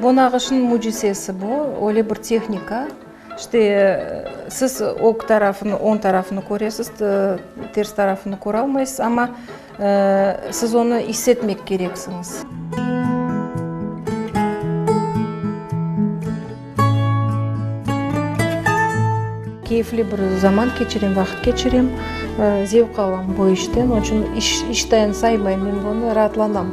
Bu nağışnıñ mücisesi bu, öyle bir tehnika. İşte, siz ög tarafını, oñ tarafını köresiz, ters tarafını köralmaysız, amma siz onı is etmek kereksiñiz. Keyfli bir zaman keçirem, vaqıt keçirem, zevq alam bu işten, onıñ içün iş, iştayin saymayım men bunı, raatlanam.